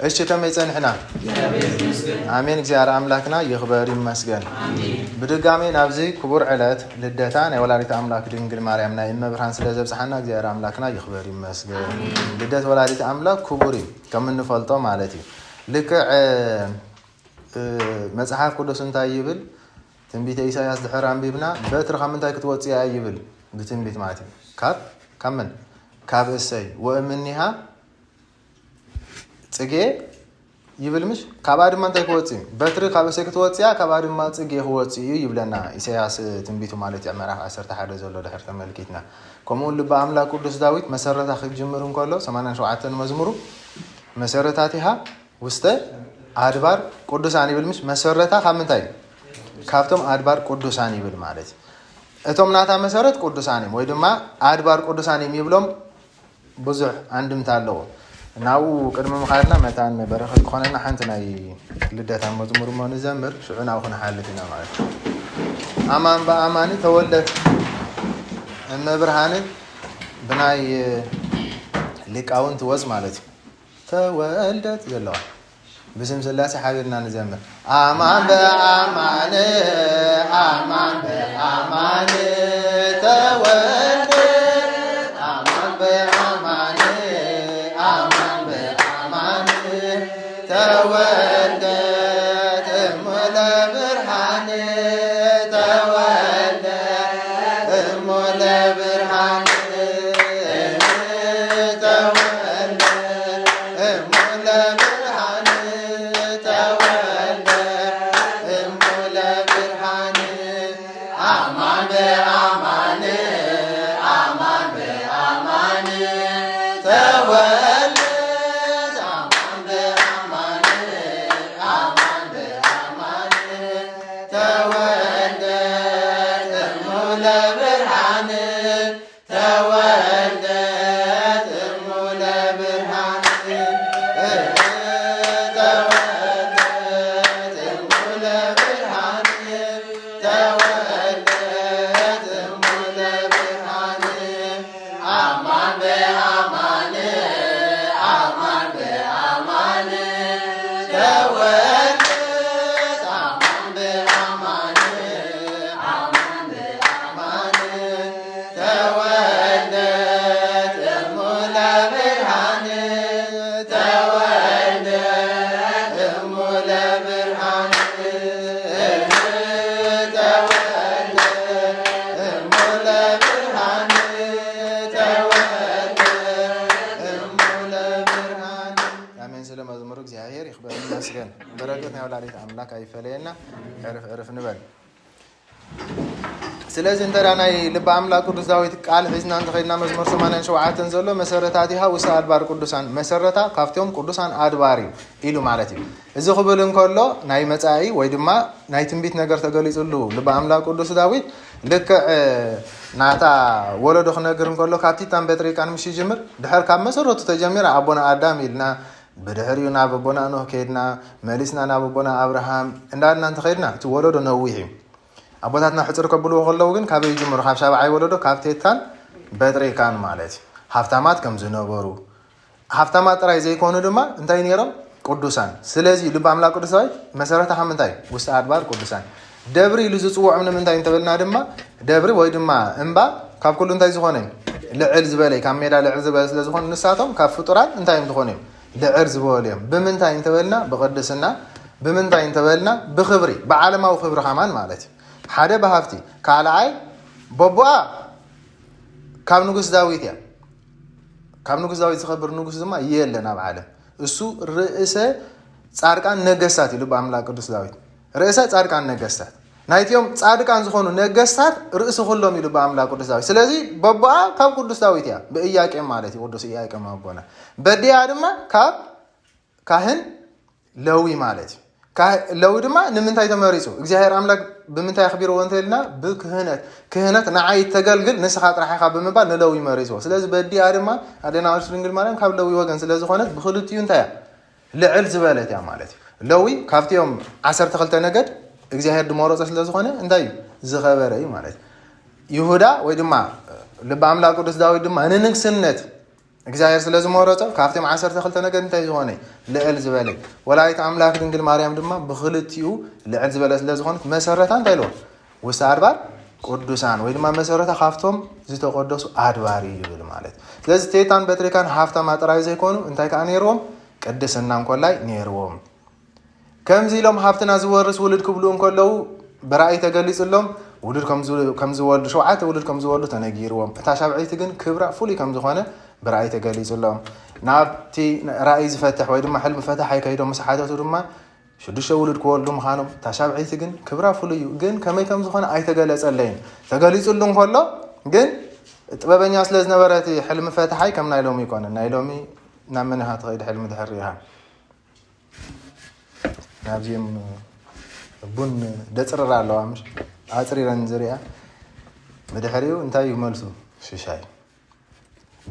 እሺ፣ ከመይ ጸኒሕና? ኣሜን። እግዚኣብሔር ኣምላክና ይኽበር ይመስገን። ብድጋሜ ናብዚ ክቡር ዕለት ልደታ ናይ ወላዲት ኣምላክ ድንግል ማርያም ናይ እመብርሃን ስለ ዘብጽሓና እግዚኣብሔር ኣምላክና ይኽበር ይመስገን። ልደት ወላዲት ኣምላክ ክቡር እዩ፣ ከም እንፈልጦ ማለት እዩ። ልክዕ እ፣ መጽሓፍ ቅዱስ እንታይ ይብል? ትንቢተ ኢሳያስ ድሕር ኣንቢብና፣ በትሪ ካብ ምንታይ ክትወጽእ እያ ይብል? ብትንቢት ማለት እዩ። ካብ ካብ መን? ካብ እሰይ። ወእምኒሃ ጽጌ ይብል ምሽ? ካብኣ ድማ እንታይ ክወጽእ እዩ? በትሪ ካብ እሰይ ክትወጽእ እያ፣ ካብኣ ድማ ጽጌ ክወጽእ እዩ ይብለና ኢሳያስ ትንቢቱ ማለት እዩ። ምዕራፍ ዓሰርተ ሓደ ዘሎ ድሕር ተመልኪትና። ከምኡ እውን ልበ ኣምላክ ቅዱስ ዳዊት መሰረታ ክጅምር እንከሎ ሰማንያን ሸውዓተን መዝሙሩ መሰረታቲሃ ውስተ ኣድባር ቅዱሳን ይብል ምሽ? መሰረታ ካብ ምንታይ? ካብቶም ኣድባር ቅዱሳን ይብል ማለት እዩ። እቶም ናታ መሰረት ቅዱሳን እዮም ወይ ድማ ኣድባር ቅዱሳን እዮም ይብሎም ብዙሕ ኣንድምታ ኣለዎ። ናብኡ ቅድሚ ምኻድና መታን በረኸት ክኾነና ሓንቲ ናይ ልደታ መዝሙር እሞ ንዘምር፣ ሽዑ ናብኡ ክንሓልፍ ኢና ማለት እዩ። ኣማን ብኣማን ተወልደት እመ ብርሃን ብናይ ሊቃውንቲ ወዝ ማለት እዩ። ተወልደት ዘለዋ ብስም ስላሴ ሓቢርና ንዘምር። ኣማን ብኣማን ኣማን ብኣማን ተወልደ ኣማን ብኣማን ኣማን ብኣማን ተወልደ እሞ ለብርሃን ተወልደ እሞ ለብርሃን ተወልደ እሞ ለብርሃን ተወልደ እሞ ለብርሃን ኣማን ብኣማን ኣማን ብኣማን ተወልደ ኣማን ብኣማን ኣማን ብኣማን ተወልደ እሞ ለብርሃን ተወልደት እሙ ለብርሃን ተወልደት እሙ ለብርሃን ተወልደት እሙ ለብርሃን ኣማን ብኣማን ኣማን ብኣማን ተወልደት ኣማን ብኣማን ኣማን ብኣማን ተወልደት እሙ ለብርሃን ተወልደት እሙ ለብርሃን ተወልደት እሙ ለብርሃን ተወልደት እሙ ለብርሃን። ኣሜን። ስለ መዝሙር እግዚኣብሔር ይኽበር ይመስገን። በረከት ናይ ወላዲት ኣምላክ ኣይፈለየና። ዕርፍ ዕርፍ ንበል። ስለዚ እንተ ናይ ልቢ ኣምላክ ቅዱስ ዳዊት ቃል ሒዝና እንተኸድና መዝሙር ሰማንያን ሸውዓተን ዘሎ መሰረታቲሃ ውስተ ኣድባር ቅዱሳን መሰረታ ካብቶም ቅዱሳን ኣድባር እዩ ኢሉ ማለት እዩ። እዚ ክብል እንከሎ ናይ መጻኢ ወይ ድማ ናይ ትንቢት ነገር ተገሊጹሉ ልቢ ኣምላክ ቅዱስ ዳዊት ልክዕ ናታ ወለዶ ክነግር እንከሎ ካብ ቲታን በጥሪቃን ምስ ይጅምር ድሕር ካብ መሰረቱ ተጀሚራ ኣቦና ኣዳም ኢልና ብድሕሪኡ ናብ ኣቦና ኖህ ከይድና መሊስና ናብ ኣቦና ኣብርሃም እንዳልና እንተኸይድና እቲ ወለዶ ነዊሕ እዩ። ኣቦታትና ሕፅር ከብልዎ ከለዉ ግን ካበይ ይጅምሩ? ካብ ሻብዓይ ወለዶ ካብ ቴታን በጥሪካን ማለት እዩ። ሃፍታማት ከም ዝነበሩ ሃፍታማት ጥራይ ዘይኮኑ ድማ እንታይ ነይሮም? ቅዱሳን። ስለዚ ልቢ ኣምላክ ቅዱስ ዳዊት መሰረታ ካብ ምንታይ? ውስተ ኣድባር ቅዱሳን። ደብሪ ኢሉ ዝፅውዖም ንምንታይ እንተበልና ድማ ደብሪ ወይ ድማ እምባ ካብ ኩሉ እንታይ ዝኾነ እዩ? ልዕል ዝበለ እዩ። ካብ ሜዳ ልዕል ዝበለ ስለ ዝኾነ ንሳቶም ካብ ፍጡራን እንታይ እዮም ዝኾኑ እዮም? ልዕል ዝበሉ እዮም። ብምንታይ እንተበልና ብቅድስና፣ ብምንታይ እንተበልና ብክብሪ፣ ብዓለማዊ ክብሪ ከማን ማለት እዩ። ሓደ ብሃፍቲ፣ ካልኣይ በቦኣ ካብ ንጉስ ዳዊት እያ። ካብ ንጉስ ዳዊት ዝኸብር ንጉስ ድማ የለን ኣብ ዓለም። እሱ ርእሰ ጻድቃን ነገስታት እዩ ልቢ ኣምላክ ቅዱስ ዳዊት። ርእሰ ጻድቃን ነገስታት። ናይቲኦም ጻድቃን ዝኾኑ ነገስታት ርእሲ ኩሎም እዩ ልቢ ኣምላክ ቅዱስ ዳዊት። ስለዚ በቦኣ ካብ ቅዱስ ዳዊት እያ። ብእያቄም ማለት እዩ፣ ቅዱስ እያቄም ኣቦና። በዲኣ ድማ ካብ ካህን ለዊ ማለት እዩ። ካህ-፣ ለዊ ድማ ንምንታይ ተመሪጹ? እግዚኣብሔር ኣምላክ ብምንታይ ኣኽቢርዎ እንተኢልና፣ ብክህነት። ክህነት ንዓይ ተገልግል፣ ንስኻ ጥራሕ ኢኻ ብምባል ንለዊ መሪጽዎ። ስለዚ በዲኣ ድማ ኣዴና ቅድስት ድንግል ማርያም ካብ ለዊ ወገን ስለ ዝኾነት፣ ብኽልቲኡ እንታይ እያ? ልዕል ዝበለት እያ ማለት እዩ። ለዊ ካብቲኦም ዓሰርተ ክልተ ነገድ እግዚኣብሔር ዝመረጾ ስለ ዝኾነ፣ እንታይ እዩ? ዝኸበረ እዩ ማለት እዩ። ይሁዳ ወይ ድማ ልበ ኣምላክ ቅዱስ ዳዊት ድማ ንንግስነት እግዚኣብሔር ስለ ዝመረጾ ካብቶም ዓሰርተ ክልተ ነገድ እንታይ ዝኾነ ልዕል ዝበለ፣ ወላዲት ኣምላክ ድንግል ማርያም ድማ ብክልቲኡ ልዕል ዝበለ ስለ ዝኾነት መሰረታ እንታይ ኢልዎ? ውስተ ኣድባር ቅዱሳን ወይ ድማ መሰረታ ካብቶም ዝተቀደሱ ኣድባር እዩ ይብል ማለት እዩ። ስለዚ ቴታን በትሪካን ሃፍታማ ጥራይ ዘይኮኑ እንታይ ከዓ ነይርዎም? ቅድስና እንኮላይ ነይርዎም። ከምዚ ኢሎም ሃብትና ዝወርስ ውሉድ ክብሉ እንከለዉ ብራእይ ተገሊጹሎም ውሉድ ከም ዝወልዱ፣ ሸውዓተ ውሉድ ከም ዝወልዱ ተነጊርዎም። እታ ሻብዐይቲ ግን ክብራ ፍሉይ ከም ዝኾነ ብራእይ ተገሊጹሎም። ናብቲ ራእይ ዝፈትሕ ወይ ድማ ሕልሚ ፈታሓይ ከይዶም ምስ ሓተቱ ድማ ሽዱሽተ ውሉድ ክወልዱ ምዃኖም፣ እታ ሻብዐይቲ ግን ክብራ ፍሉይ እዩ፣ ግን ከመይ ከም ዝኾነ ኣይተገለጸለይን። ተገሊጹሉ እንከሎ ግን ጥበበኛ ስለ ዝነበረ እቲ ሕልሚ ፈታሓይ ከም ናይ ሎሚ ይኮነ። ናይ ሎሚ ናብ መን ኢኻ ትኸይድ ሕልሚ ድሕር ኢኻ ናብዚኦም ቡን ደጽርራ ኣለዋ ምሽ ኣጽሪረን ዝሪኣ ብድሕሪኡ እንታይ እዩ መልሱ? ሽሻይ።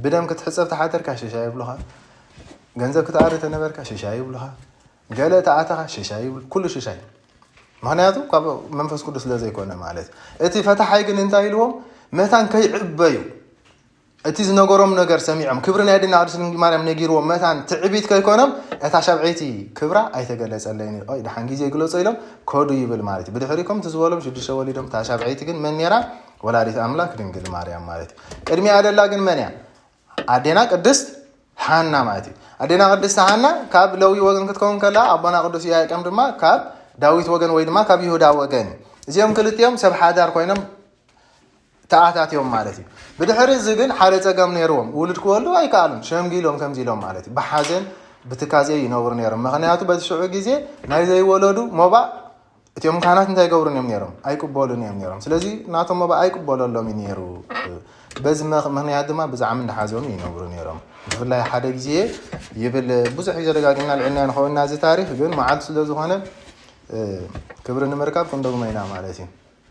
ብደም ክትሕጸብ ተሓተርካ ሽሻይ ይብሉኻ። ገንዘብ ክትኣሪ ተነበርካ ሽሻይ ይብሉኻ። ገለ ተኣተኻ ሽሻይ ይብሉ፣ ኩሉ ሽሻይ። ምክንያቱ ካብ መንፈስ ቅዱስ ስለ ዘይኮነ ማለት። እቲ ፈታሓይ ግን እንታይ ኢልዎም? መታን ከይዕበዩ እቲ ዝነገሮም ነገር ሰሚዖም ክብሪ ናይ ኣዴና ቅድስት ድንግል ማርያም ነጊርዎም መታን ትዕቢት ከይኮኖም እታ ሻብዐይቲ ክብራ ኣይተገለጸለይን ኢሉ። ኦይ ደሓን ግዜ ይግለጾ ኢሎም ከዱ ይብል ማለት እዩ። ብድሕሪ ከምቲ ዝበሎም ሽዱሽተ ወሊዶም እታ ሻብዐይቲ ግን መን ነይራ? ወላዲት ኣምላክ ድንግል ማርያም ማለት እዩ። ቅድሚኣ ደላ ግን መን እያ? ኣዴና ቅድስት ሃና ማለት እዩ። ኣዴና ቅድስት ሃና ካብ ለዊ ወገን ክትከውን ከላ ኣቦና ቅዱስ ኢያቄም ድማ ካብ ዳዊት ወገን ወይ ድማ ካብ ይሁዳ ወገን እዩ። እዚኦም ክልቲኦም ሰብ ሓዳር ኮይኖም ተኣታትዮም ማለት እዩ። ብድሕሪ እዚ ግን ሓደ ጸገም ነይርዎም። ውሉድ ክወልዱ ኣይከኣሉን። ሸምጊሎም ከምዚ ኢሎም ማለት እዩ። ብሓዘን ብትካዜ ይነብሩ ነይሮም። ምኽንያቱ በቲ ሽዑ ግዜ ናይ ዘይወለዱ ሞባእ እቲኦም ካህናት እንታይ ይገብሩን እዮም ነይሮም? ኣይቅበሉን እዮም ነይሮም። ስለዚ ናቶም ሞባእ ኣይቅበለሎም እዩ ነይሩ። በዚ ምኽ-፣ ምኽንያት ድማ ብዛዕሚ እንዳሓዘኑ ይነብሩ ነይሮም። ብፍላይ ሓደ ግዜ ይብል ብዙሕ እዩ ዘደጋጊምና ልዕልና ንኸውና እዚ ታሪክ ግን መዓልቲ ስለ ዝኾነ እ፣ ክብሪ ንምርካብ ክንደግሞ ኢና ማለት እዩ።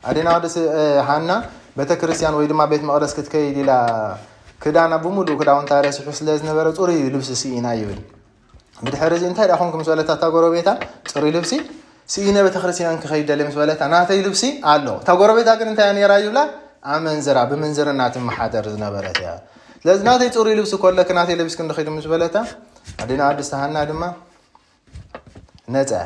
ኣዴና ቅድስት እ፣ ሃና ቤተ ክርስቲያን ወይ ድማ ቤት መቅደስ ክትከይድ ኢላ ክዳና ብምሉእ ክዳውንታ ረሲሑ ስለ ዝነበረ ጽሩይ ልብሲ ስኢና ይብል። ብድሕሪ እዚ እንታይ ደኣ ኮንኩ ምስ በለታ እታ ጎረቤታ ጽሩይ ልብሲ ስኢነ ቤተ ክርስቲያን ክኸይድ ደልየ ምስ በለታ ናተይ ልብሲ ኣሎ። እታ ጎረቤታ ግን እንታይ እያ ነይራ ይብላ? ኣመንዝራ፣ ብምንዝርና ትመሓደር ዝነበረት እያ። ስለዚ ናተይ ጽሩይ ልብሲ እኮ ኣለኪ ናተይ ልብሲ ክንዲ ኸይዱ ምስ በለታ ኣዴና ቅድስት ሃና ድማ ነፃ እያ።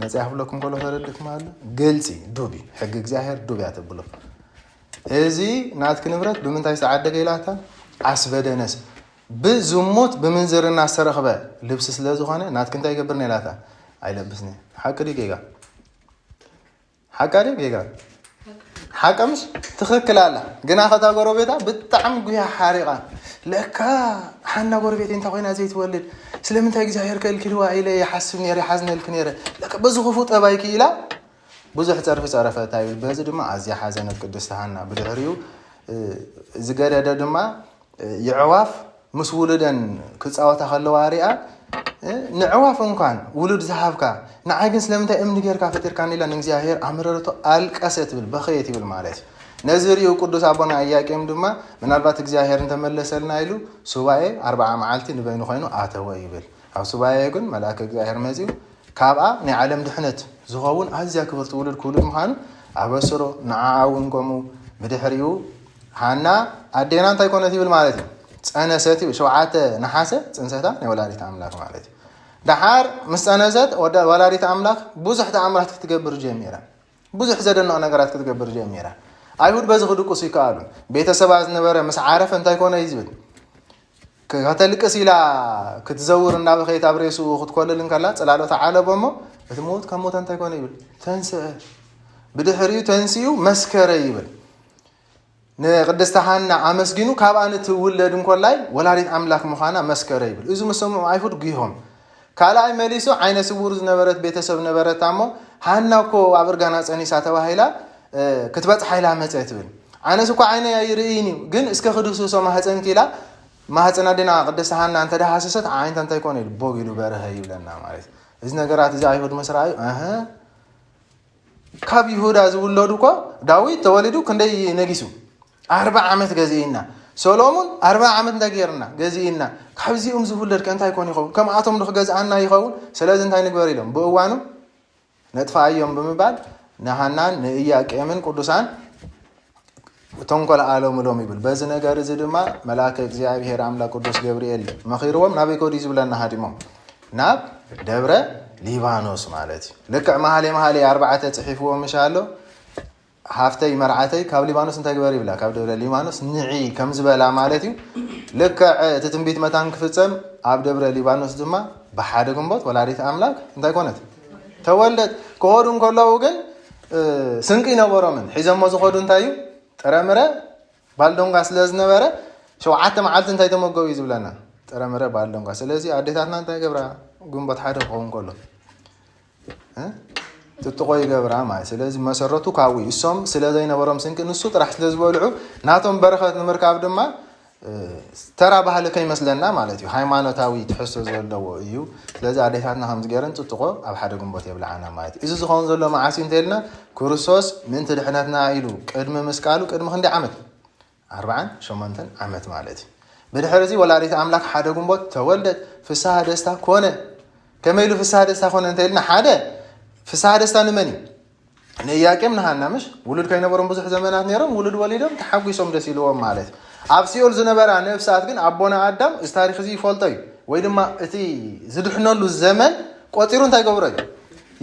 ነፃ እያ ክብለኩም ከሎ ተረድእኩም ኣሎ። ግልፂ ዱብ እዩ። ሕጊ እግዚኣብሔር ዱብ እያ ተብሎ። እዚ ናትኪ ንብረት ብምንታይ ዝተዓደገ ኢላታ? ኣስበደነስ ብዝሙት ብምንዝርና ዝተረኽበ ልብሲ ስለ ዝኾነ ናትኪ እንታይ ይገብር ኢላታ? ኣይለብስን እየ። ሓቂ ድዩ ጌጋ? ሓቃ ድዩ ጌጋ? ሓቃ ምሽ ትኽክል ኣላ። ግና ከታ ጎረቤታ ብጣዕሚ ጉያ ሓሪቓ ለካ ሓና ጎረቤት እንታይ ኮይና ዘይትወልድ ስለምንታይ እግዚኣብሔር ከልኪልዋ ኢለ ይሓስብ ነይረ ይሓዝነልክ ነይረ ለካ በዚ ክፉእ ጠባይኪ ኢላ ብዙሕ ጸርፊ ጸረፈታ ይብል። በዚ ድማ ኣዝያ ሓዘነት ቅድስቲ ሃና። ብድሕሪኡ እ፣ ዝገደደ ድማ የዕዋፍ ምስ ውሉደን ክጻወታ ከለዋ ሪኣ፣ እ፣ ንዕዋፍ እንኳን ውሉድ ዝሃብካ ንዓይ ግን ስለምንታይ እምኒ ጌርካ ፈጢርካኒ ኢላ ንእግዚኣብሔር ኣምረረቶ፣ ኣልቀሰ ትብል፣ በኸየ ትብል ማለት እዩ። ነዚ ሪኡ ቅዱስ ኣቦና ኢያቄም ድማ ምናልባት እግዚኣብሔር እንተመለሰልና ኢሉ ሱባኤ ኣርብዓ መዓልቲ ንበይኑ ኮይኑ ኣተወ ይብል። ኣብ ሱባኤ ግን መልኣከ እግዚኣብሔር መጺኡ ካብኣ ናይ ዓለም ድሕነት ዝኸውን ኣዝያ ክብርቲ ውሉድ ክውሉድ ምዃኑ ኣበስሮ። ንዓኣ እውን ከምኡ። ብድሕሪኡ ሃና ኣዴና እንታይ ኮነት ይብል ማለት እዩ? ጸነሰት ይብል። ሸውዓተ ነሓሰ ጽንሰታ ናይ ወላዲት ኣምላክ ማለት እዩ። ደሓር ምስ ጸነሰት ወደ-፣ ወላዲት ኣምላክ ብዙሕ ተኣምራት ክትገብር ጀሚራ። ብዙሕ ዘደንቕ ነገራት ክትገብር ጀሚራ። ኣይሁድ በዚ ክድቅሱ ይከኣሉ። ቤተሰባ ዝነበረ ምስ ዓረፈ እንታይ ኮነ እዩ ዝብል? ከተልቅስ ኢላ ክትዘውር እናበኸየት ኣብ ርእስኡ ክትኮልል እንከላ ጽላሎት ዓለቦ እሞ እቲ ምዉት ካብ ሞተ እንታይ ኮነ ይብል? ተንስአ። ብድሕሪኡ ተንሲኡ መስከረ ይብል። ንቅድስቲ ሃና ኣመስጊኑ ካብኣ ንትውለድ እንኮላይ ወላዲት ኣምላክ ምዃና መስከረ ይብል። እዚ ምስ ሰምዑ ኣይሁድ ጒሆም። ካልኣይ መሊሱ ዓይነ ስውር ዝነበረት ቤተሰብ ነበረታ እሞ ሃና እኮ ኣብ እርጋና ጸኒሳ ተባሂላ እ፣ ክትበጽሓ ኢላ መጸ ትብል። ኣነስ እኮ ዓይነይ ኣይርእይን እዩ፣ ግን እስከ ክድህስሶ ማህፀንኪ ኢላ ማህፀን ኣዴና ቅድስቲ ሃና እንተደሃሰሰት ዓይንታ እንታይ ኮነ ኢሉ ቦግ ኢሉ በርሀ ይብለና ማለት እዩ። እዚ ነገራት እዚ ኣይሁድ ምስ ረኣዩ፣ ኣሀ፣ ካብ ይሁዳ ዝውለዱ እኮ ዳዊት ተወሊዱ ክንደይ ነጊሱ? ኣርብዓ ዓመት ገዚእና። ሰሎሙን ኣርብዓ ዓመት እንታይ ገይርና? ገዚእና። ካብዚኦም ዝውለድ ከ እንታይ ኮን ይኸውን? ከምኣቶም ዶ ክገዝኣና ይኸውን? ስለዚ እንታይ ንግበር ኢሎም ብእዋኑ ነጥፍኣዮም ብምባል ንሃናን ንኢያቄምን ቅዱሳን ተንኮል ኣለምሎም ይብል። በዚ ነገር እዚ ድማ መልኣከ እግዚኣብሔር ኣምላክ ቅዱስ ገብርኤል መኺርዎም ናበይ ከዱ እዩ ዝብለና? ሃዲሞም ናብ ደብረ ሊባኖስ ማለት እዩ። ልክዕ መሃሌ መሃሌ ኣርባዕተ ጽሒፍዎ ምሽ ኣሎ። ሃፍተይ መርዓተይ ካብ ሊባኖስ እንታይ ግበር ይብላ? ካብ ደብረ ሊባኖስ ንዒ ከም ዝበላ ማለት እዩ። ልክዕ እቲ ትንቢት መታን ክፍጸም ኣብ ደብረ ሊባኖስ ድማ ብሓደ ግንቦት ወላዲት ኣምላክ እንታይ ኮነት? ተወልደት። ክኸዱ እንከለዉ ግን ስንቂ ይነበሮምን ሒዘሞ ዝኸዱ እንታይ እዩ? ጥረምረ ባልዶንጋ ስለ ዝነበረ ሸውዓተ መዓልቲ እንታይ ተመገቡ እዩ ዝብለና? ጥረምረ ባልዶንጋ። ስለዚ ኣዴታትና እንታይ ገብራ? ግንቦት ሓደ ክኸውን ከሎ ጥጥቆ ይገብራ ማለት። ስለዚ መሰረቱ ካብኡ እዩ። እሶም ስለ ዘይነበሮም ስንቂ ንሱ ጥራሕ ስለ ዝበልዑ ናቶም በረኸት ንምርካብ ድማ ተራ ባህሊ ከይመስለና ማለት እዩ። ሃይማኖታዊ ትሕዝቶ ዘለዎ እዩ። ስለዚ ኣዴታትና ከምዚ ገይረን ጥጥቆ ኣብ ሓደ ግንቦት የብልዓና ማለት እዩ። እዚ ዝኸውን ዘሎ መዓስ እዩ እንተልና ክርስቶስ ምእንቲ ድሕነትና ኢሉ ቅድሚ ምስቃሉ ቅድሚ ክንዲ ዓመት ኣርባዓን ሸሞንተን ዓመት ማለት እዩ። ብድሕሪ እዚ ወላዲት ኣምላክ ሓደ ግንቦት ተወልደት፣ ፍስሃ ደስታ ኮነ። ከመይ ኢሉ ፍስሃ ደስታ ኮነ እንተልና ሓደ ፍስሃ ደስታ ንመን እዩ? ንእያቄም ንሃና ምሽ ውሉድ ከይነበሮም ብዙሕ ዘመናት ነይሮም ውሉድ ወሊዶም ተሓጒሶም ደስ ኢልዎም ማለት እዩ። ኣብ ሲኦል ዝነበራ ነፍሳት ግን ኣቦና ኣዳም እዚ ታሪክ እዚ ይፈልጦ እዩ ወይ ድማ እቲ ዝድሕነሉ ዘመን ቆፂሩ እንታይ ገብሮ እዩ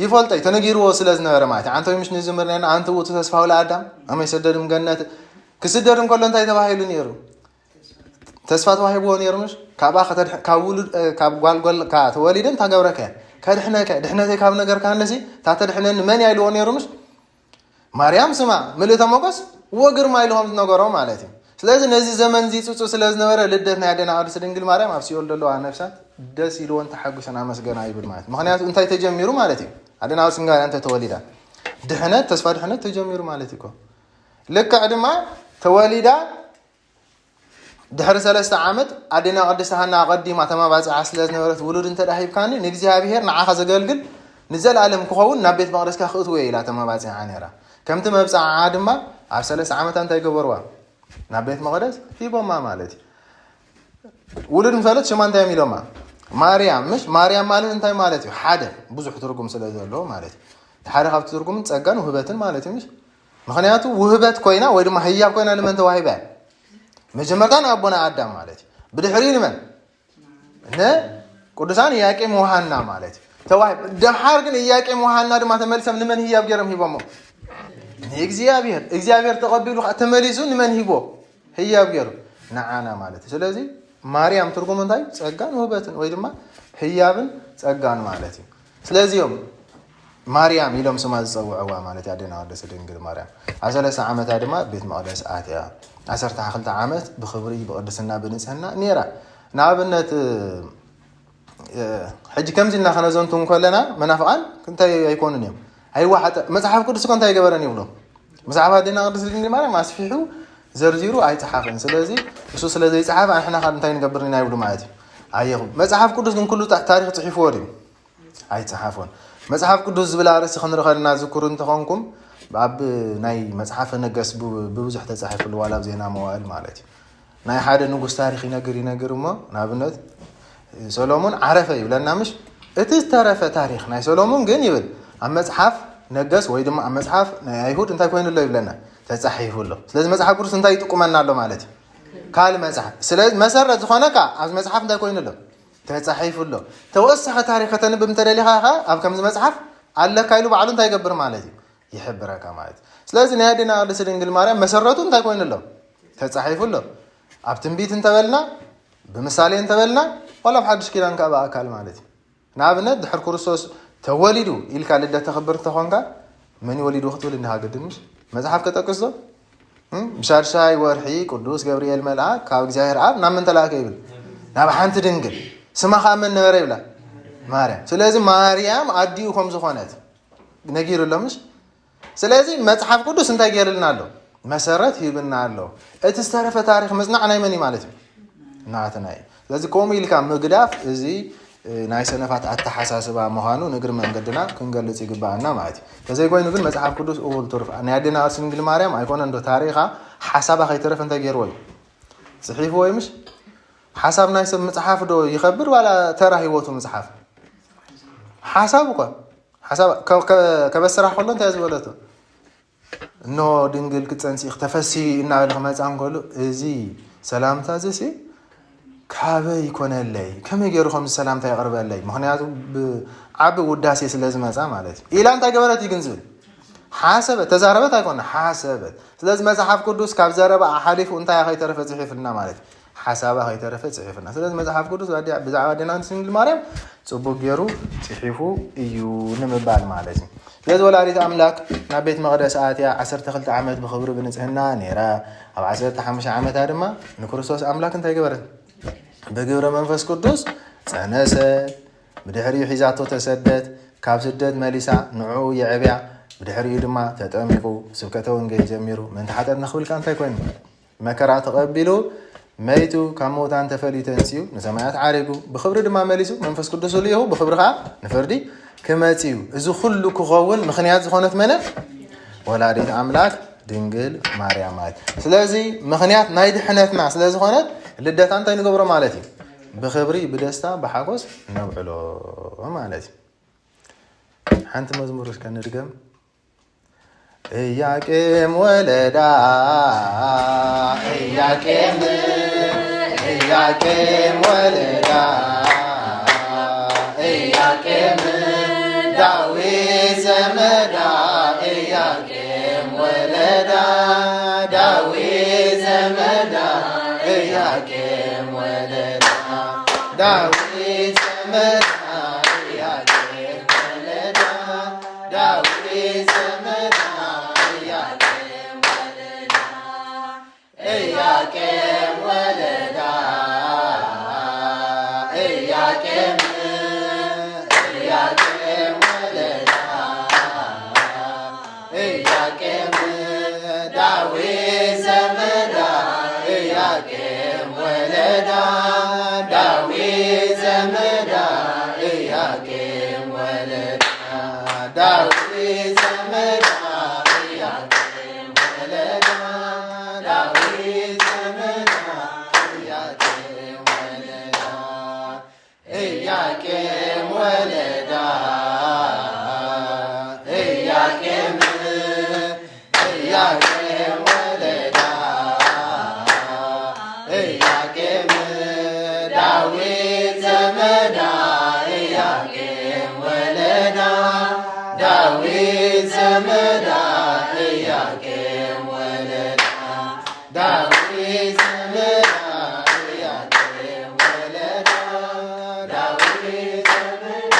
ይፈልጦ እዩ ተነጊርዎ ስለ ዝነበረ ማለት እዩ። ኣንተ ምሽ ንዝምር ነና ኣንቲ ውእቱ ተስፋሁ ለኣዳም ኣመ ይሰደድም ገነት ክስደድ እንከሎ እንታይ ተባሂሉ ነይሩ? ተስፋ ተዋሂብዎ ነይሩ ምሽ ካብኣ ካብ ውሉድ ካብ ጓልጎል ተወሊደ እንታይ ገብረከ ከድሕነከ ድሕነተይ ካብ ነገር ካነሲ ታተድሕነኒ መን እያ ኢልዎ ነይሩ ምሽ ማርያም ስማ ምልእተ ሞገስ ወግርማ ኢልዎም ዝነገሮ ማለት እዩ። ስለዚ ነዚ ዘመን እዚ ፅፁ ስለ ዝነበረ ልደት ናይ ኣደና ቅድስት ድንግል ማርያም ኣብ ሲኦል ዘለዋ ነፍሳት ደስ ኢልዎን ተሓጒሰን ኣመስገና ይብል ማለት ምክንያቱ እንታይ ተጀሚሩ ማለት እዩ። ኣደና ቅድስት ድንግል ማርያም ተተወሊዳ ድሕነት ተስፋ ድሕነት ተጀሚሩ ማለት እዩ። ልክዕ ድማ ተወሊዳ ድሕሪ ሰለስተ ዓመት ኣዴና ቅድስት ሃና ኣቐዲማ ተማባፅዓ ስለ ዝነበረት ውሉድ እንተ ሂብካኒ ንእግዚኣብሔር ንዓኻ ዘገልግል ንዘለኣለም ክኸውን ናብ ቤት መቕደስካ ክእትዎ ኢላ ተማባፂዓ ነይራ። ከምቲ መብፅዓዓ ድማ ኣብ ሰለስተ ዓመታ እንታይ ገበርዋ? ናብ ቤት መቕደስ ሂቦማ ማለት እዩ። ውሉድ ምፈለት ሽማ እንታይ እዮም ኢሎማ? ማርያም። ምሽ ማርያም ማለት እንታይ ማለት እዩ? ሓደ ብዙሕ ትርጉም ስለ ዘለዎ ማለት እዩ። ሓደ ካብቲ ትርጉምን ጸጋን ውህበትን ማለት እዩ። ምሽ ምክንያቱ ውህበት ኮይና ወይ ድማ ህያብ ኮይና ንመን ተዋሂባ እያ? መጀመርታ ንኣቦና ኣዳም ማለት እዩ። ብድሕሪኡ ንመን? ንቅዱሳን ኢያቄም ወሃና ማለት እዩ። ተዋሂብ ደሓር ግን ኢያቄም ወሃና ድማ ተመልሰም ንመን ህያብ ገይሮም ሂቦሞ? ንእግዚኣብሔር። እግዚኣብሔር ተቐቢሉ ከዓ ተመሊሱ ንመን ሂቦ? ህያብ ገይሩ ንዓና ማለት እዩ። ስለዚ ማርያም ትርጉሙ እንታይ? ጸጋን ውህበትን ወይ ድማ ህያብን ጸጋን ማለት እዩ። ስለዚ እዮም ማርያም ኢሎም ስማ ዝጸውዕዋ ማለት ኣደና ቅድስት ድንግል ማርያም ኣብ ሰለስተ ዓመታ ድማ ቤት መቕደስ ኣትያ ዓሰርተ ክልተ ዓመት ብኽብሪ ብቕድስና ብንጽህና ነይራ። ንኣብነት ሕጂ ከምዚ እና ከነዘንቱ እንከለና መናፍቓን እንታይ ኣይኮኑን እዮም። ኣይዋሓጠ መጽሓፍ ቅዱስ እኮ እንታይ ገበረን ይብሎ ብዛዕባ ኣዴና ቅድስት ድንግል ማርያም ኣስፊሑ ዘርዚሩ ኣይጸሓፈን። ስለዚ እሱ ስለ ዘይጸሓፈ ኣንሕና ካብ እንታይ ንገብር ኢና ይብሉ ማለት እዩ። ኣየኹም መጽሓፍ ቅዱስ ግን ኩሉ ታሪክ ጽሒፍዎ ድዩ? ኣይጸሓፎን። መጽሓፍ ቅዱስ ዝብል ኣርእስቲ ክንርኢ ከለና ዝክሩ እንተኾንኩም ኣብ ናይ መጽሓፈ ነገስ ብብዙሕ ተጻሒፍሉ ዋላ ኣብ ዜና መዋእል ማለት እዩ። ናይ ሓደ ንጉስ ታሪክ ይነግር ይነግር እሞ ንኣብነት ሰሎሞን ዓረፈ ይብለና ምሽ? እቲ ዝተረፈ ታሪክ ናይ ሰሎሞን ግን ይብል ኣብ መጽሓፍ ነገስ ወይ ድማ ኣብ መጽሓፍ ናይ ኣይሁድ እንታይ ኮይኑ ኣሎ ይብለና? ተጻሒፉ ኣሎ። ስለዚ መጽሓፍ ቅዱስ እንታይ ይጥቁመና ኣሎ ማለት እዩ? ካልእ መጽሓፍ። ስለዚ መሰረት ዝኾነካ ኣብዚ መጽሓፍ እንታይ ኮይኑ ኣሎ? ተጻሒፉ ኣሎ። ተወሳኺ ታሪክ ከተንብብ እንተደሊኻ ከ ኣብ ከምዚ መጽሓፍ ኣለካ ኢሉ ባዕሉ እንታይ ይገብር ማለት እዩ? ይሕብረካ ማለት እዩ። ስለዚ ናይ ኣዴና ቅድስት ድንግል ማርያም መሰረቱ እንታይ ኮይኑ ኣሎ? ተጻሒፉ ኣሎ። ኣብ ትንቢት እንተበልና ብምሳሌ እንተበልና ዋላ ኣብ ሓድሽ ኪዳን ከዓ ብኣካል ማለት እዩ። ንኣብነት ድሕር ክርስቶስ ተወሊዱ ኢልካ ልደት ተኽብር እንተኾንካ መን ወሊዱ ክትብል እንዲኻ ግድን ምሽ መጽሓፍ ከጠቅስ ዶ? ብሻድሻይ ወርሒ ቅዱስ ገብርኤል መልኣክ ካብ እግዚኣብሔር ኣብ ናብ ምን ተላእከ ይብል? ናብ ሓንቲ ድንግል ስማ ከዓ መን ነበረ ይብላ? ማርያም። ስለዚ ማርያም ኣዲኡ ከም ዝኾነት ነጊሩ ኣሎ ምሽ? ስለዚ መጽሓፍ ቅዱስ እንታይ ገይርልና ኣሎ? መሰረት ሂብና ኣሎ። እቲ ዝተረፈ ታሪክ ምጽናዕ ናይ መን እዩ ማለት እዩ? ናትና እዩ። ስለዚ ከምኡ ኢልካ ምግዳፍ እዚ ናይ ሰነፋት ኣተሓሳስባ ምዃኑ ንእግሪ መንገድና ክንገልጽ ይግባኣና ማለት እዩ። ተዘይኮይኑ ግን መጽሓፍ ቅዱስ እኹል ትሩፍ ናይ ኣዴና ቅድስት ድንግል ማርያም ኣይኮነን ዶ ታሪኻ ሓሳባ ከይተረፈ እንታይ ገይርዎ እዩ? ጽሒፍዎ እዩ ምሽ? ሓሳብ ናይ ሰብ ምጽሓፍ ዶ ይኸብድ ዋላ ተራ ህይወቱ ምጽሓፍ? ሓሳብ እኳ ሓሳብ ከበስራ ከሎ እንታይ ዝበለቶ? እነሆ ድንግል ክትፀንሲ ኢኺ፣ ተፈሲ እናበለ ክመፃ እንከሎ፣ እዚ ሰላምታ እዚ ሲ ካበይ ይኮነለይ? ከመይ ገይሩ ከምዚ ሰላምታ የቕርበለይ? ምኽንያቱ ብዓቢ ውዳሴ ስለ ዝመፃ ማለት እዩ። ኢላ እንታይ ገበረት እዩ ግን ዝብል? ሓሰበት፣ ተዛረበት ኣይኮነ፣ ሓሰበት። ስለዚ መጽሓፍ ቅዱስ ካብ ዘረባ ሓሊፉ እንታይ ከይተረፈ ጽሒፍልና ማለት እዩ? ሓሳባ ከይተረፈ ጽሒፍልና። ስለዚ መጽሓፍ ቅዱስ ብዛዕባ ኣዴና ቅድስት ድንግል ማርያም ጽቡቅ ገይሩ ጽሒፉ እዩ ንምባል ማለት እዩ። ስለዚ ወላዲት ኣምላክ ናብ ቤት መቕደስ ኣትያ ዓሰርተ ክልተ ዓመት ብኽብሪ ብንጽህና ነይራ። ኣብ ዓሰርተ ሓሙሽተ ዓመታ ድማ ንክርስቶስ ኣምላክ እንታይ ገበረት? ብግብረ መንፈስ ቅዱስ ጸነሰት። ብድሕሪኡ ሒዛቶ ተሰደት። ካብ ስደት መሊሳ ንዕኡ የዕብያ። ብድሕሪኡ ድማ ተጠሚቁ ስብከተ ወንጌል ጀሚሩ። ምእንቲ ሓጢኣትና ክብል ከኣ እንታይ ኮይኑ? መከራ ተቐቢሉ መይቱ ካብ ምውታን ተፈልዩ ተንሲኡ ንሰማያት ዓሪጉ። ብኽብሪ ድማ መሊሱ መንፈስ ቅዱስ ልኢኹ ብኽብሪ ከኣ ንፍርዲ ክመጽእ እዩ። እዚ ኩሉ ክኸውን ምኽንያት ዝኾነት መነ? ወላዲት ኣምላክ ድንግል ማርያም ማለት። ስለዚ ምኽንያት ናይ ድሕነትና ስለ ዝኾነት ልደታ እንታይ ንገብሮ ማለት እዩ? ብኽብሪ፣ ብደስታ፣ ብሓጎስ ነብዕሎ ማለት እዩ። ሓንቲ መዝሙር እስከ ንድገም። እያቄም ወለዳ፣ እያቄም፣ እያቄም ወለዳ፣ እያቄም ዳዊት ዘመዳ፣ እያቄም ወለዳ፣ ዳዊት ዘመዳ፣ እያቄም ወለዳ፣ ዳዊት ዘመዳ፣ እያቄም ወለዳ፣ ዳዊት ዘመዳ፣ እያቄም ወለዳ፣ እያቄም ወለዳ፣ እያቄም፣ እያቄም ወለዳ፣ እያቄም ዳዊት ዘመዳ፣ እያቄም ወለዳ፣ ዳዊት ዘመዳ፣ እያቄም ወለዳ፣ ዳዊት ዘመዳ፣ እያቄም ወለዳ፣ ዳዊት ዘመዳ፣ እያቄም ወለዳ፣ እያቄም ወለዳ፣ እያቄም፣ እያቄም ወለዳ፣ እያቄም ዳዊት ዘመዳ፣ እያቄም ወለዳ፣ ዳዊት ዘመዳ፣ እያቄም ወለዳ፣ ዳዊት ዘመዳ፣ እያቄም ወለዳ፣ ዳዊት ዘመዳ፣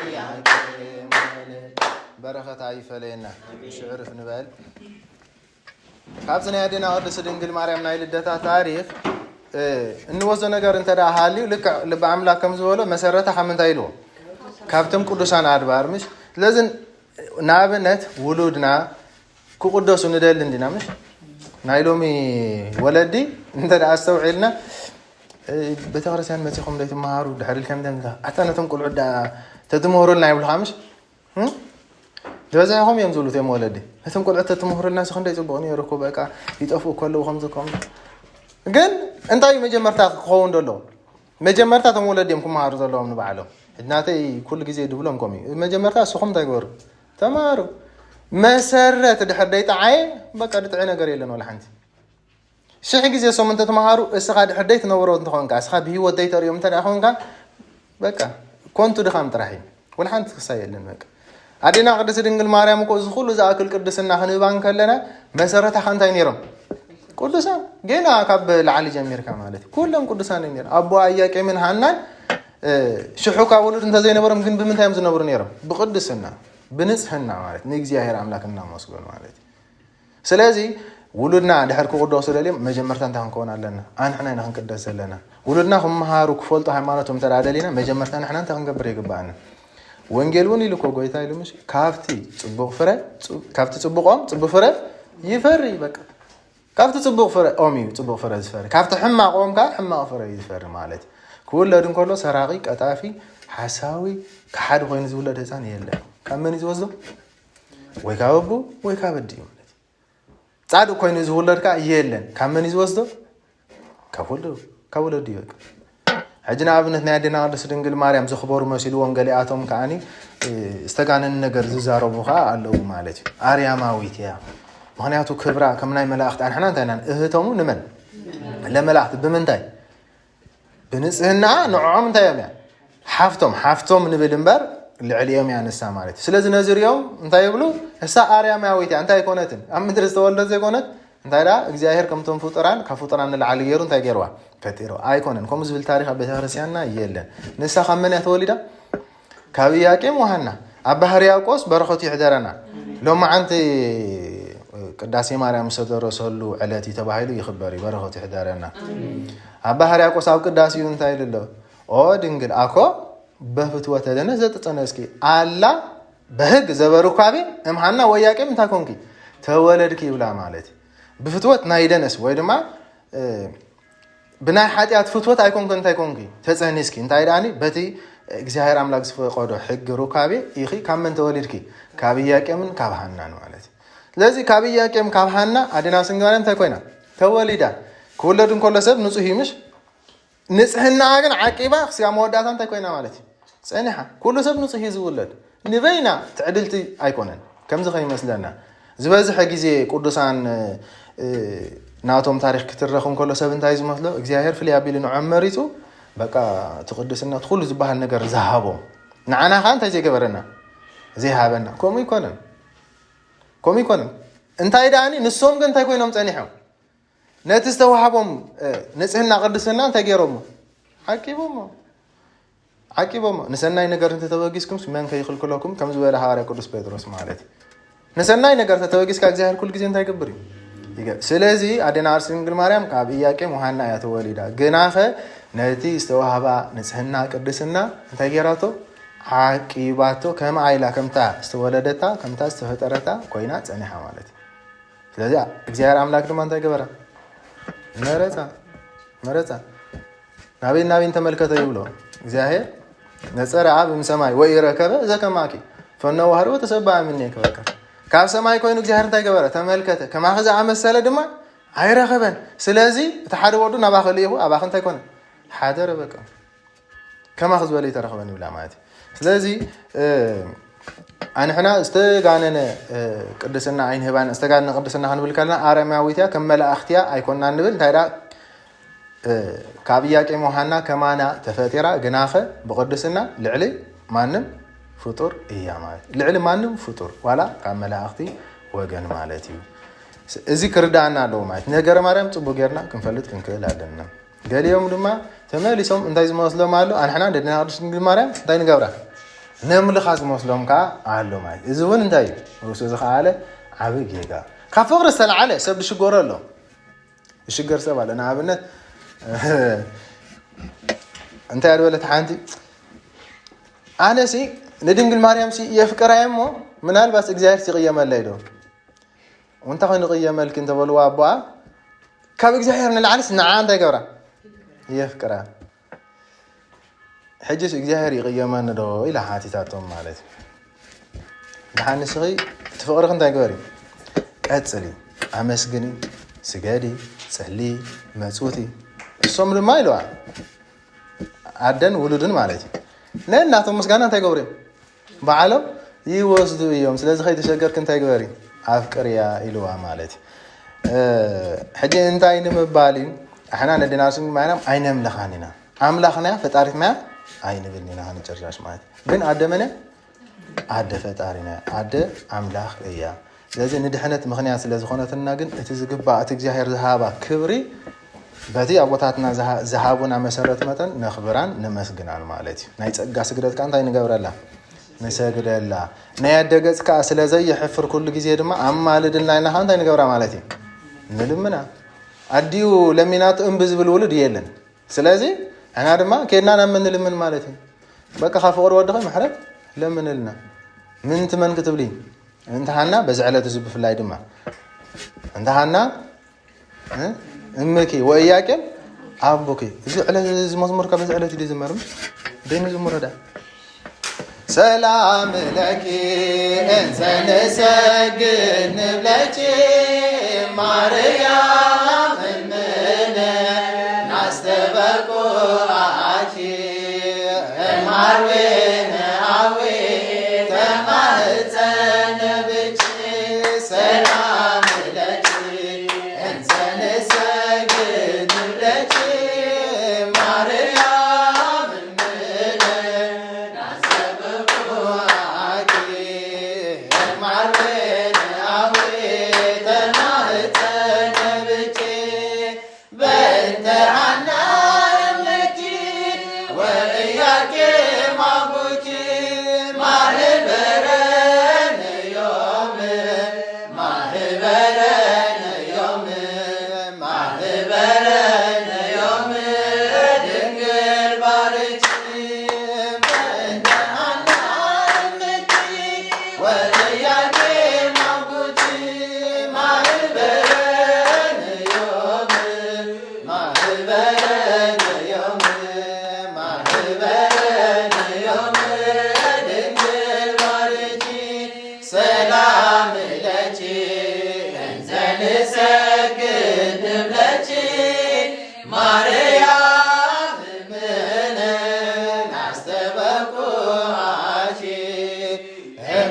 እያቄም ወለዳ። በረኸታ ይፈለየና። ሽዕርፍ ንበል። ካብዚ ናይ ኣዴና ቅድስት ድንግል ማርያም ናይ ልደታ ታሪኽ፣ እ፣ እንወስዶ ነገር እንተ ደኣ ሃልዩ፣ ልክዕ ልበ ኣምላክ ከም ዝበሎ መሰረታ ካብ ምንታይ ኢልዎ? ካብቶም ቅዱሳን ኣድባር፣ ምሽ? ስለዚ ንኣብነት ውሉድና ክቕደሱ ንደሊ እንዲና፣ ምሽ? ናይ ሎሚ ወለዲ እንተ ደኣ ኣስተውዒልና፣ እ፣ ቤተክርስትያን መጺኹም ዘይትመሃሩ፣ ድሕሪ ኢልካ ምንታይ ምንታይ፣ ኣታ ነቶም ቆልዑ ደኣ ተትምህሩልና ይብሉኻ፣ ምሽ? እም? ዝበዝሐ ከምኡ እዮም ዝብሉ እቶም ወለዲ። ነቶም ቆልዑ ተትምህሩልና ሲ ክንደይ ጽቡቕ ነይሩ እኮ፣ በቃ ይጠፍኡ ከለዉ ከምዚ ከምዚ። ግን እንታይ እዩ መጀመርታ ክኸውን ዘለዎ? መጀመርታ እቶም ወለዲ እዮም ክመሃሩ ዘለዎም ንባዕሎም። ሕጂ ናተይ ኩሉ ግዜ ድብሎም ከምኡ እዩ። መጀመርታ እስኹም እንታይ ግበሩ? ተማሃሩ። መሰረት ድሕር ደይጠዓየ፣ በቃ ድጥዒ ነገር የለን ወላ ሓንቲ። ሽሕ ግዜ እሶም እንተተምሃሩ፣ እስኻ ድሕር ደይትነብሮ እንተኾንካ፣ እስኻ ብህይወት ደይተርእዮም እንተ ደኣ ኾንካ፣ በቃ ኮንቱ ድኻም ጥራሕ እዩ። ወላ ሓንቲ ክሳ የለን በቃ። ኣዴና ቅድስት ድንግል ማርያም እኮ እዚ ኩሉ ዝኣክል ቅድስና ክንህባ እንከለና፣ መሰረታ ከ እንታይ ነይሮም? ቅዱሳን። ገና ካብ ላዕሊ ጀሚርካ ማለት እዩ። ኩሎም ቅዱሳን እዮም ነይሮም። ኣቦ ኢያቄምን ሃናን፣ እ፣ ሽሑ ካብ ውሉድ እንተዘይነበሮም ግን ብምንታይ እዮም ዝነብሩ ነይሮም? ብቅድስና፣ ብንጽህና ማለት ንእግዚኣብሔር ኣምላክ እናመስገኑ ማለት እዩ። ስለዚ ውሉድና ድሕር ክቕደሱ ደልዮም መጀመርታ እንታይ ክንከውን ኣለና? ኣንሕና ኢና ክንቅደስ ዘለና። ውሉድና ክመሃሩ ክፈልጡ ሃይማኖቶም እንተ ደኣ ደሊና መጀመርታ ንሕና እንታይ ክንገብር ይግባኣና? ወንጌል እውን ኢሉ እኮ ጎይታ ኢሉ ምሽ? ካብቲ ጽቡቕ ፍረ፣ ጽ-፣ ካብቲ ጽቡቕ ኦም ጽቡቕ ፍረ ይፈሪ። በቃ ካብቲ ጽቡቕ ፍረ ኦም እዩ ጽቡቕ ፍረ ዝፈሪ። ካብቲ ሕማቕ ኦም ከኣ ሕማቕ ፍረ እዩ ዝፈሪ ማለት እዩ። ክውለድ እንከሎ ሰራቒ፣ ቀጣፊ፣ ሓሳዊ፣ ከሓዲ ኮይኑ ዝውለድ ህጻን የለን። ካብ መን እዩ ዝወስዶ? ወይ ካብ ኣቦ ወይ ካብ ኣዲኡ ማለት እዩ። ጻድቕ ኮይኑ ዝውለድ ከኣ የለን። ካብ መን እዩ ዝወስዶ? ካብ ወልዱ፣ ካብ ወለዱ እዩ በቃ። ሕጂ ንኣብነት ናይ ኣዴና ቅድስት ድንግል ማርያም ዘኽበሩ መሲልዎም ገሊኣቶም ከኣኒ፣ እ፣ ዝተጋነነ ነገር ዝዛረቡ ከኣ ኣለዉ ማለት እዩ። ኣርያማዊት እያ፣ ምክንያቱ ክብራ ከም ናይ መላእክቲ ኣንሕና እንታይ ኢና እህቶሙ ንመን ለመላእክቲ ብምንታይ ብንጽህና ንዕዖም እንታይ እዮም እያ ሓፍቶም ሓፍቶም ንብል እምበር ልዕሊኦም እያ ንሳ ማለት እዩ። ስለዚ ነዚ ሪኦም እንታይ ይብሉ? እሳ ኣርያማዊት እያ እንታይ ኣይኮነትን ኣብ ምድሪ ዝተወልደት ዘይኮነት እንታይ ደኣ እግዚኣብሔር ከምቶም ፍጡራን ካብ ፍጡራን ንላዕሊ ገይሩ እንታይ ገይርዋ ፈጢሩ ኣይኮነን። ከምኡ ዝብል ታሪክ ኣብ ቤተክርስትያንና የለን። ንሳ ካብ መን እያ ተወሊዳ? ካብ ኢያቄም ወሃና ኣባ ህርያቆስ በረኸቱ ይሕደረና። ሎማዓንቲ ቅዳሴ ማርያም ዝተደረሰሉ ዕለት እዩ ተባሂሉ ይኽበር እዩ። በረኸቱ ይሕደረና። ኣባ ህርያቆስ ኣብ ቅዳሴኡ እንታይ ኢሉ ኣሎ? ኦ ድንግል ኣኮ በፍትወተ ደነስ ዘጥጸነስኪ ኣላ በህግ ዘበርኳቤ እምሃና ወያቄም እንታይ ኮንኪ ተወለድኪ ይብላ ማለት እዩ። ብፍትወት ናይ ደነስ ወይ ድማ ብናይ ሓጢኣት ፍትወት ኣይኮንክ እንታይ ኮንኪ ተፀኒስኪ እንታይ ደኣኒ በቲ እግዚኣብሔር ኣምላክ ዝፈቀዶ ሕጊ ሩካቤ ኢኺ ካብ መን ተወሊድኪ ካብ ኢያቄምን ካብ ሃናን ማለት እዩ። ስለዚ ካብ ኢያቄም ካብ ሃና ኣዴና ስንግል ማርያም እንታይ ኮይና ተወሊዳ። ክውለድ እንከሎ ሰብ ንፁህ እዩ ምሽ ንፅህናኣ ግን ዓቂባ ክስያ መወዳእታ እንታይ ኮይና ማለት እዩ ፀኒሓ ኩሉ ሰብ ንፁህ እዩ ዝውለድ ንበይና ትዕድልቲ ኣይኮነን። ከምዚ ከይመስለና ዝበዝሐ ግዜ ቅዱሳን ናቶም ታሪክ ክትረክ እንከሎ ሰብ እንታይ ዝመስሎ እግዚኣብሔር ፍልይ ኣቢሉ ንዖም መሪፁ በቃ እቲ ቅድስነት ኩሉ ዝበሃል ነገር ዝሃቦም ንዓና ከዓ እንታይ ዘይገበረና ዘይሃበና ከምኡ ይኮነን ከምኡ ይኮነን። እንታይ ደኣኒ ንሶም ግን እንታይ ኮይኖም ፀኒሖም ነቲ ዝተዋሃቦም ንፅህና ቅድስና እንታይ ገይሮሞ ዓቂቦሞ ዓቂቦሞ ንሰናይ ነገር እንተተበጊስኩም መን ከይክልክለኩም ከም ዝበለ ሃዋርያ ቅዱስ ጴጥሮስ ማለት እዩ። ንሰናይ ነገር ተተበጊስካ እግዚኣብሔር ኩሉ ግዜ እንታይ ይገብር እዩ ይገ- ስለዚ ኣዴና ቅድስት ድንግል ማርያም ካብ ኢያቄም ወሃና እያ ተወሊዳ ግናኸ ነቲ ዝተዋህባ ንፅህና ቅድስና እንታይ ገይራቶ ዓቂባቶ ከም ኣይላ ከምታ ዝተወለደታ ከምታ ዝተፈጠረታ ኮይና ፀኒሓ ማለት እዩ። ስለዚ እግዚኣብሔር ኣምላክ ድማ እንታይ ገበረ መረፃ መረፃ ናበይ ናበይ እንተመልከተ ይብሎ እግዚኣብሔር ነፀረ ኣብ እምሰማይ ወይ ረከበ ዘከማኪ ፈነዋህዶ ተሰባ ምኔ ክበካ ካብ ሰማይ ኮይኑ እግዚኣብሔር እንታይ ገበረ ተመልከተ ከማኺ ዝኣመሰለ ድማ ኣይረኸበን። ስለዚ እቲ ሓደ ወዱ ናባኺ ልኢኹ ኣባኺ እንታይ ኮነ ሓደረ በቃ ከማኺ ዝበለ ይተረኽበን ይብላ ማለት እዩ። ስለዚ ኣንሕና ዝተጋነነ ቅድስና ኣይንህባን ዝተጋነነ ቅድስና ክንብል ከለና ኣረማዊት እያ ከም መላእኽት እያ ኣይኮንና ንብል እንታይ ዳ ካብ ኢያቄም ወሃና ከማና ተፈጢራ ግናኸ ብቅድስና ልዕሊ ማንም ፍጡር እያ ማለት ልዕሊ ማንም ፍጡር ዋላ ካብ መላእኽቲ ወገን ማለት እዩ። እዚ ክርዳእና ኣለዎ ማለት ነገረ ማርያም ፅቡቅ ጌርና ክንፈልጥ ክንክእል ኣለና። ገሊኦም ድማ ተመሊሶም እንታይ ዝመስሎም ኣሎ ኣንሕና ንድና ቅድስት ድንግል ማርያም እንታይ ንገብራ ነምልኻ ዝመስሎም ከዓ ኣሎ ማለት እዚ እውን እንታይ እዩ ርእሱ ዝኸኣለ ዓብ ጌጋ ካብ ፍቅሪ ዝተለዓለ ሰብ ዝሽገሮ ኣሎ ዝሽገር ሰብ ኣሎ ንኣብነት እንታይ ኣድበለት ሓንቲ ኣነሲ ንድንግል ማርያም የፍቅራ እሞ ምናልባት እግዚኣብሔር ይቕየመለይ ዶ እንታይ ኮይኑ ይቕየመልኪ እንተበልዋ ኣቦኣ ካብ እግዚኣብሔር ንላዕልስ ንዓ እንታይ ገብራ የፍቅራ ሕጅስ እግዚኣብሔር ይቕየመኒ ዶ ኢላ ሓቲታቶም ማለት እዩ። ደሓን ንስኺ እቲ ፍቕርኺ እንታይ ግበሪ ቀፅሊ ኣመስግኒ ስገዲ ፅሊ መፅውቲ እሶም ድማ ኢለዋ ኣደን ውሉድን ማለት እዩ። ነናቶም ምስጋና እንታይ ገብሩ እዮም ባዕሎም ይወስዱ እዮም። ስለዚ ከይተሸገርክ እንታይ ግበሪ ኣፍቅርያ ኢልዋ ማለት እዩ። ሕጂ እንታይ ንምባል እዩ ኣሕና ነድና ስም ማይናም ኣይነምልኻን ኢና ኣምላኽናያ ፈጣሪትናያ ኣይንብልን ኢና ክንጨርሻሽ ማለት እዩ። ግን ኣደ መን ኣደ ፈጣሪና ኣደ ኣምላኽ እያ። ስለዚ ንድሕነት ምኽንያት ስለ ዝኾነትና ግን እቲ ዝግባእ እቲ እግዚኣብሔር ዝሃባ ክብሪ በቲ ኣቦታትና ዝሃቡና መሰረት መጠን ነኽብራን ነመስግናን ማለት እዩ። ናይ ጸጋ ስግደት ከዓ እንታይ ንገብረላ ንሰግደላ። ናይ ኣደ ገጽ ከዓ ስለ ዘይሕፍር ኩሉ ግዜ ድማ ኣማልድልና ኢልና ከዓ እንታይ ንገብራ ማለት እዩ ንልምና። ኣዲኡ ለሚናቱ እምቢ ዝብል ውሉድ የለን። ስለዚ ንሕና ድማ ኬድና ናብ መን ንልምን ማለት እዩ። በቃ ካብ ፍቕሪ ወድኺ ምሕረት ለምንልና ምንቲ መን ክትብሊ እንተ ሃና በዚ ዕለት እዚ ብፍላይ ድማ እንተ ሃና እምኪ ወእያቄም ኣቦኪ እዚ ዕለት እዚ መዝሙር ካብ እዚ ዕለት እዩ ዝመርም ደይ መዝሙር ዳ ሰላም ለኪ እንዘ ንሰግድ ንብለኪ ማርያም እምነ ናስተበቁ ኣኪ ማርዌነ ኣዊ ተማህፀን ብኪ ሰላም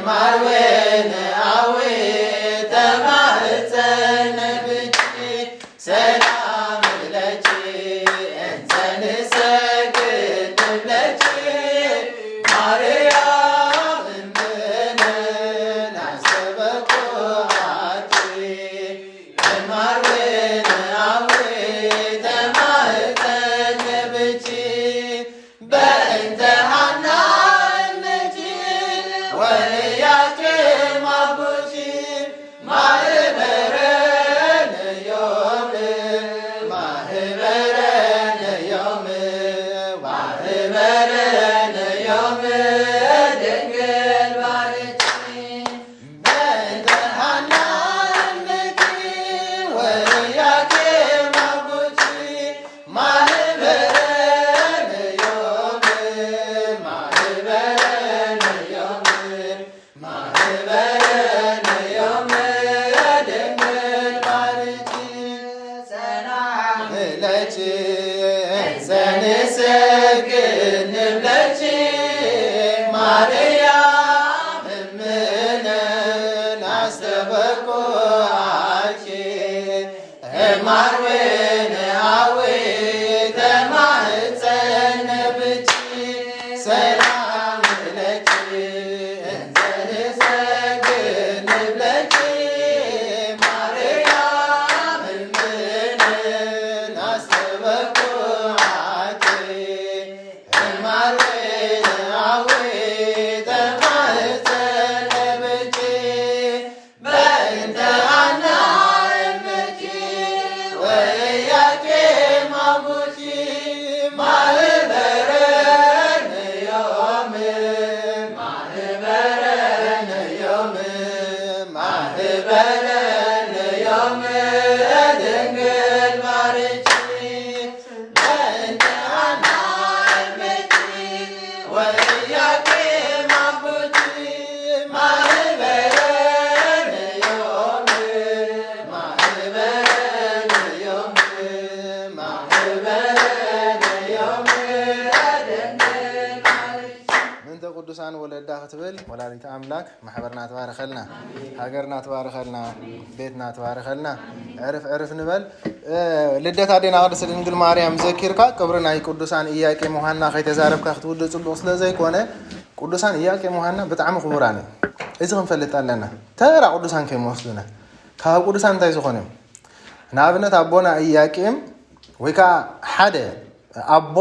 ማርዌን ኣዊ ተማህፀን ብኪ ሰላም ለኪ እንተ ንሰግድ ንብለኪ ማርያም እምነ ናስተበኩዓኪ ማርዌን ኣዊ ተማህፀን ብኪ በእንተ ሃና እምኪ ወኢያቄም ኣቦኪ ማህበረነ ዮም ማህበረነ ዮም ማህበረነ ዮም ድንግል ባርኪ በእንተ ሃና እምኪ ወኢያቄም ኣቦኪ ማህበረነ ዮም ማህበረነ ዮም ማህበረነ ዮም ድንግል ባርኪ ሰላም ለኪ እንተ ንሰግድ ንብለኪ ማርያም እምነ ናስተበኩዓኪ ማርዌን ኣዊ ተማህፀን ብኪ ሰላም ለኪ እንተ ንሰግድ ንብለኪ ማርያም እምነ ናስተበኩዓኪ ማርዌን ኣዊ ተማህፀን ብኪ በእንተ ሃና እምኪ ወኢያቄም ኣቦኪ ማህበረነ ዮም ማህበረነ ዮም ማህበረነ ዮም ድንግል ባርኪ በእንተ ሃና እምኪ ወኢያቄም ኣቦኪ ማህበረነ ዮም ማህበረነ ዮም ማህበረነ ዮም ድንግል ማርያም ምእንተ ቅዱሳን ወለዳ ክትብል ወላዲተ ኣምላክ ማሕበርና ትባርኸልና፣ ሃገርና ትባርኸልና፣ ቤትና ትባርኸልና። ዕርፍ ዕርፍ ንበል። እ፣ ልደት ኣዴና ቅድስት ድንግል ማርያም ዘኪርካ፣ ቅብሪ ናይ ቅዱሳን ኢያቄም ዮሃና ከይተዛረብካ ክትውድእ ጽቡቕ ስለ ዘይኮነ፣ ቅዱሳን ኢያቄም ዮሃና ብጣዕሚ ክቡራን እዮም። እዚ ክንፈልጥ ኣለና። ተራ ቅዱሳን ከይመስሉና። ካብ ቅዱሳን እንታይ ዝኾነ እዮም? ንኣብነት ኣቦና ኢያቄም ወይ ከዓ ሓደ ኣቦ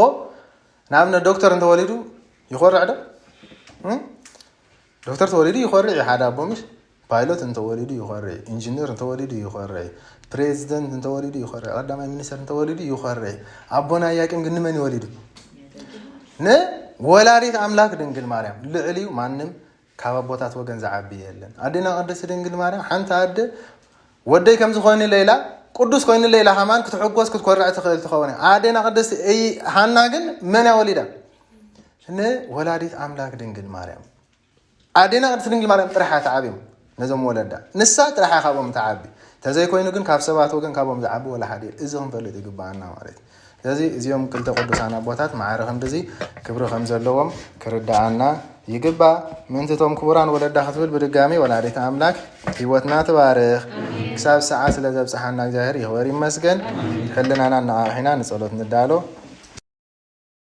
ንኣብነት ዶክተር እንተወሊዱ ይኾርዕ ዶ? እ? ዶክተር ተወሊዱ ይኾርዕ እዩ ሓደ ኣቦ፣ ምሽ? ፓይሎት እንተወሊዱ ይኾርዕ፣ ኢንጂነር እንተወሊዱ ይኾርዕ፣ ፕሬዚደንት እንተወሊዱ ይኾርዕ፣ ቀዳማይ ሚኒስተር እንተወሊዱ ይኾርዕ። ኣቦና ኢያቄም ግን ንመን ይወሊዱ? ንወላዲት ኣምላክ ድንግል ማርያም። ልዕሊኡ ማንም ካብ ኣቦታት ወገን ዝዓቢ የለን። ኣዴና ቅድስት ድንግል ማርያም ሓንቲ ኣደ ወደይ ከም ዝኾነ ኢላ፣ ቅዱስ ኮይኑ ኢላ ከማን ክትሕጎስ ክትኮርዕ ትኽእል ትኸውን እያ። ኣዴና ቅድስት እይ-፣ ሃና ግን መን እያ ወሊዳ? ንወላዲት ኣምላክ ድንግል ማርያም። ኣዴና ቅድስት ድንግል ማርያም ጥራሕ እያ ትዓብዮም ነዞም ወለዳ። ንሳ ጥራሕ እያ ካብኦም ትዓቢ። ተዘይኮይኑ ግን ካብ ሰባት ወገን ካብኦም ዝዓቢ ወላ ሓደ የለን። እዚ ክንፈልጥ ይግባኣና ማለት እዩ። ስለዚ እዚኦም ክልተ ቅዱሳን ኣቦታት ማዕረ ክንድዚ ክብሪ ከም ዘለዎም ክርድኣና ይግባእ። ምእንቲ እቶም ክቡራን ወለዳ ክትብል ብድጋሚ ወላዲተ ኣምላክ ህይወትና ትባርኽ። ክሳብ ሰዓት ስለ ዘብጽሓና እግዚኣብሔር ይኽበር ይመስገን። ሕልናና ኣነቓቒሕና ንጸሎት ንዳሎ።